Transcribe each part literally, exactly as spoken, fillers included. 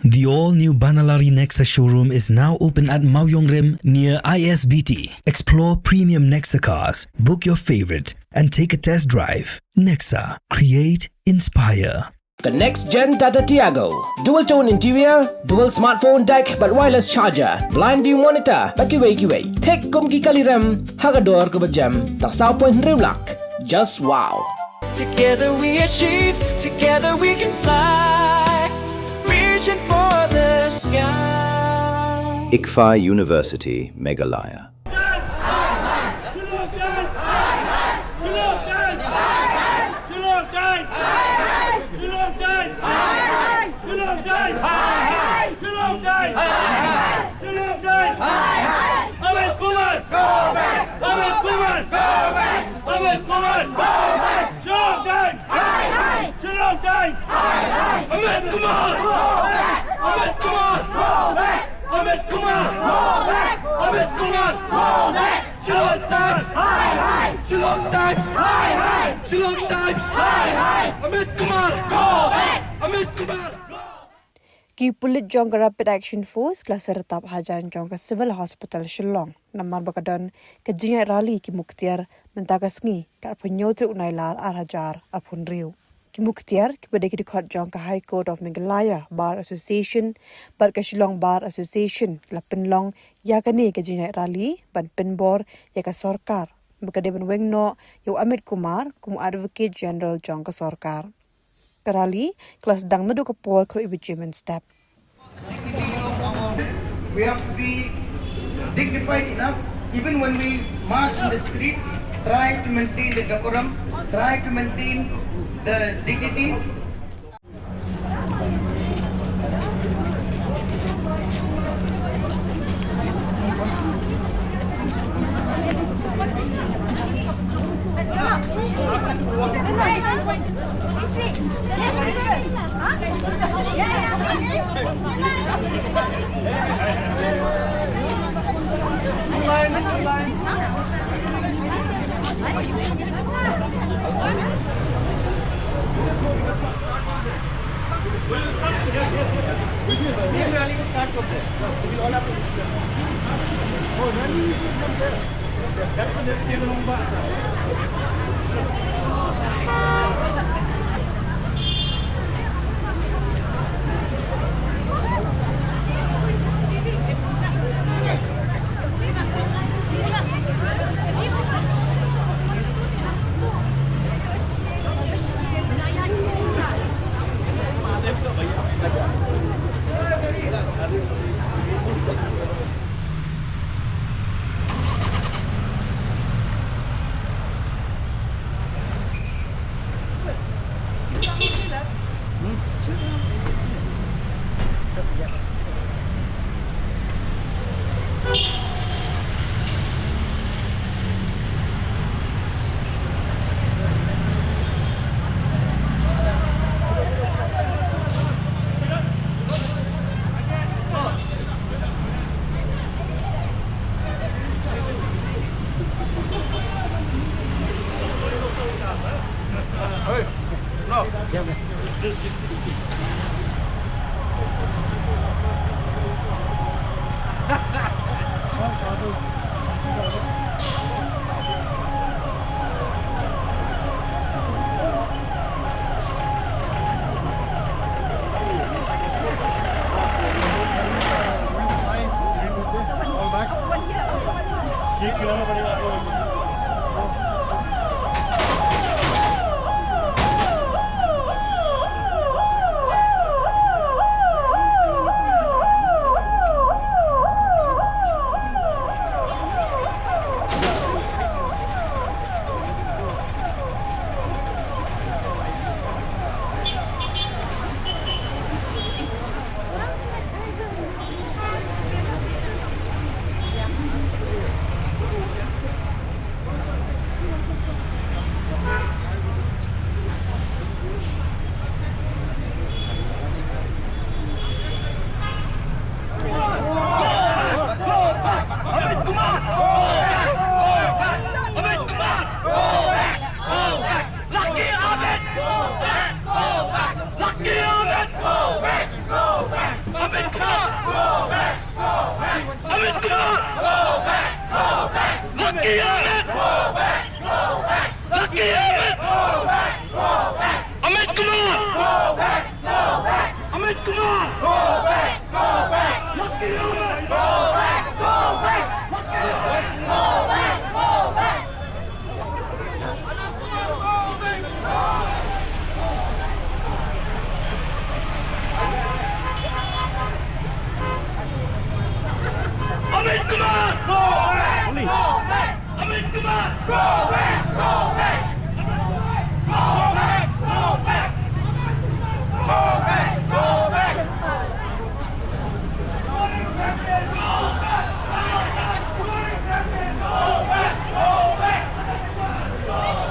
The all-new Banalari Nexa showroom is now open at Mawiongrim near I S B T. Explore premium Nexa cars, book your favorite, and take a test drive. Nexa, create, inspire. Ka next gen Tata Tiago. Dual tone interior, dual smartphone deck, bad wireless charger, blind view monitor, bad kiwei kiwei. Thik kum ki kali rem, ha ka dor kaba jem, tang saw point hynriew lak. Just wow. Together we achieve, together we can fly. Reaching for the sky. ICFAI University, Meghalaya. Amit Kumar! Go back! Amit Kumar! Go back! Amit Kumar! Go back! Shillong Times! Hai, hai! Shillong Times! Hai, hai! Amit Kumar! Go back! Amit Kumar! Go back! Amit Kumar! Go back! Amit Kumar! Go back! Shillong Times! Hai, hai! Shillong Times! Hai, hai! Shillong Times! Hai, hai! Amit Kumar! Go back! Amit Kumar! Go back! Ki pulit jong ka Rapid Action Force ki la syrtap hajan jong ka Civil Hospital Shillong namar ba ka don ka jingïaid rally ki muktiar mynta ka sngi ka arphew hynñiew tarik u Nailar ar hajar arphew hynriew. Ki muktiar kiba dei ki dkhot jong ka High Court of Meghalaya Bar Association bad ka Shillong Bar Association ki la pynlong ïa kane ka jingïaid rally ban pynbor ïa ka sorkar ba ka dei ban weng noh ïa u Amit Kumar kum u Advocate General jong ka sorkar. Ka rally ka la sdang naduh ka por khatwei baje mynstep. We have to be dignified enough, even when we march in the street, try to maintain the decorum, try to maintain the dignity. Kumar! Lucky Amit! Lucky Amit! Amit Kumar! Amit Kumar! Lucky Amit! Amit Kumar! Go back! Go back! Amit Kumar! Go back! Go back! Go back! Go back! Go back! Go back! Amit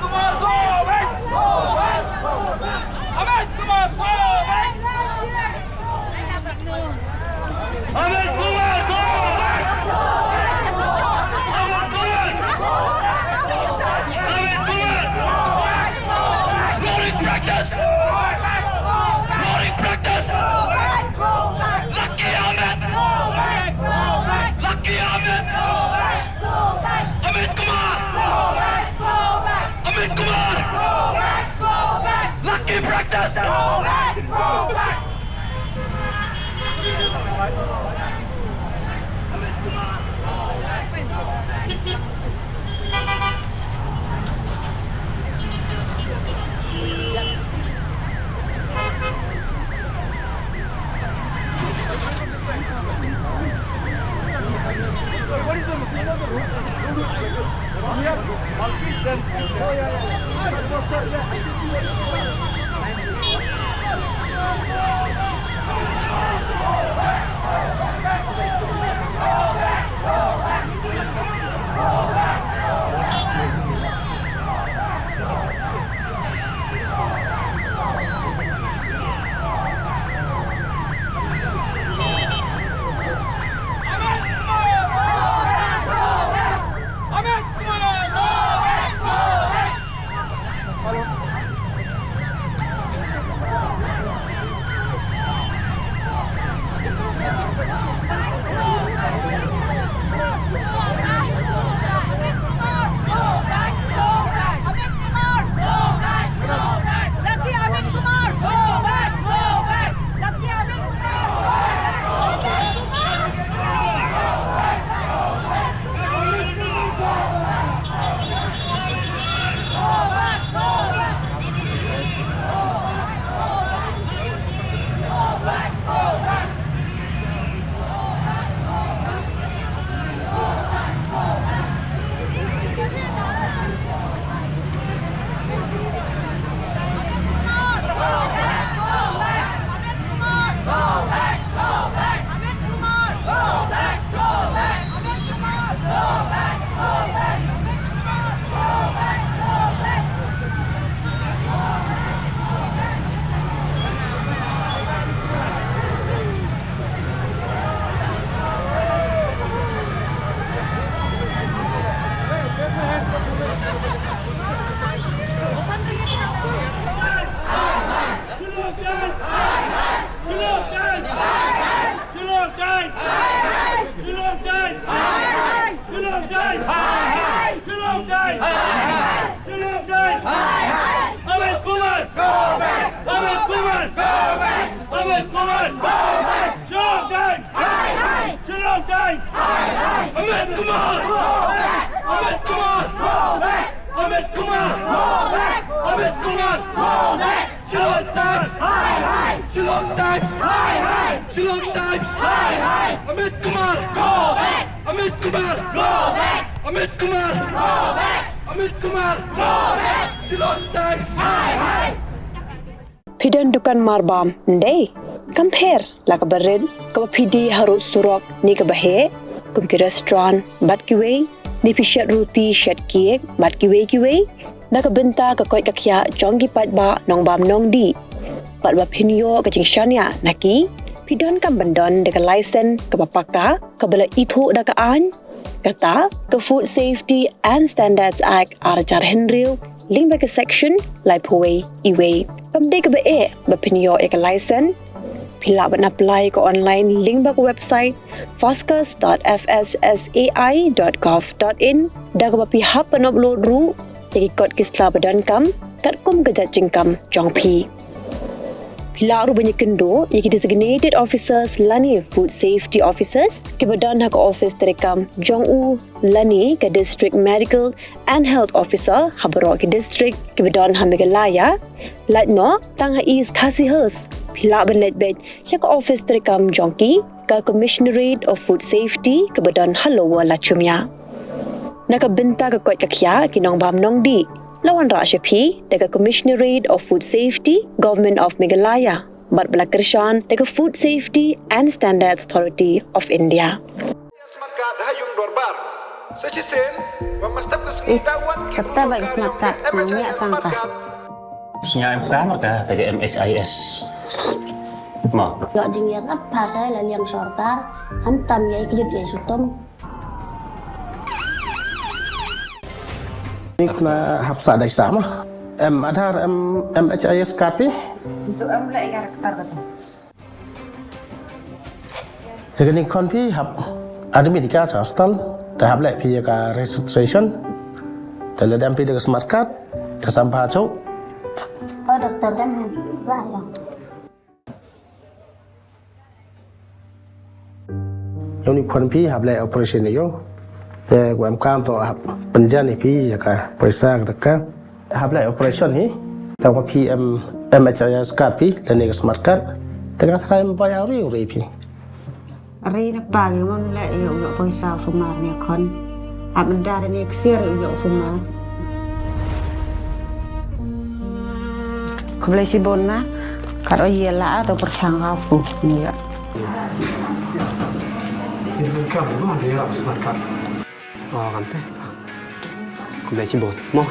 Kumar, go back! Amit Kumar, go back! Amit Kumar, go back! Amit Kumar! Amit Kumar! Lorry practice! Lorry practice! Lucky Amit! Lucky Amit! Amit Kumar! Amit Kumar! Lucky practice! Shillong Times! Shillong Times! Shillong Times! Shillong Times! Shillong Times! Shillong Times! Amit Kumar! Go back! Amit Kumar! Go back! Amit Kumar! Go back! Shillong Times! Hai, hai! Shillong Times! Hai, hai! Amit Kumar! Go back! Amit Kumar! Go back! Amit Kumar! Go back! Amit Kumar! Go back! Shillong Times! Hai, hai! Shillong Times! Hai, hai! Shillong Times! Hai, hai! Amit Kumar! Go back! Amit Kumar! Go back! Amit Kumar! Go back! Amit Kumar! Go back! Shillong Times! Hai, hai! Phi don dukan marbam, ym dei? Kam pher, la kaba rit, kaba phi die harud surok, ne kaba heh, kum ki restaurant, bad kiwei, ne phi shet ruti, shet cake, bad kiwei kiwei, na ka bynta ka koit ka khiah jong ki paidbah nongbam nongdih. Bad ba phin ïoh ka jingshaniah na ki, phi donkam ban don da ka license kaba paka, kaba la ithuh da ka aiñ, kata ka Food Safety and Standards Act ar hajar hynriew, lyngba ka section laiphew wei E wei. Kam dei kaba eh ba phin ïoh ïa ka license, phi lah ban apply ka online lyngba ka website foscas.fssai.gov.in, da kaba phi hap ban upload ruh ïa ki kot ki sla ba donkam katkum ka jait jingkam jong phi. Phi lah ruh ban ïakynduh ïa ki designated officers lane food safety officers kiba don ha ka office treikam jong u lane ka district medical and health officer ha baroh ki district kiba don ha Meghalaya. Lait noh tang ha East Khasi Hills, phi lah ban leit beit sha ka office treikam jong ki, ka Commissionerate of Food Safety kaba don ha Lower Lachumia. Na ka bynta ka koit ka khiah ki nongbam nongdih, la wanrah sha phi da ka Commissionerate of Food Safety, Government of Meghalaya, bad ba la kyrshan da ka Food Safety and Standards Authority of India. Is, kata ba ka smart card, snang ïa sang ka. Snga em kang ka, ka M H I S. Ma. Ïoh jingïarap ha sa la liang sorkar, khamtam ïa i kjut ïa i sutum. Ni kena hap sa dai sa ma. Em Aadhaar, em M H I S card phi? Itu em leh ïa ka rektar kata. Ïa kane khon phi hap admit ïa ka cha hospital, te hap leh phi ïa ka registration. Te lada em phi da ka smart card, te sam pha chok. Oh, doktor, dem ba ïa. Ïa une khon phi hap leh operation ïa u. Te u em kam to hap pynjan ïa phi ïa ka poisa kata ka. Hap leh operation hi. Te u phi em M H I S card phi lane ka smart card. Te ka tharai em bai auri uri phi. Ri na pa ngi mon leh ïa u ïoh poisa u sumar ne khon. Hap nda ne ksiar ïa u sumar. Khublei shibun na. Kat o ïa la to pyrshang ka fu ïa. Oh, kan te. Khublei shibun. Mo.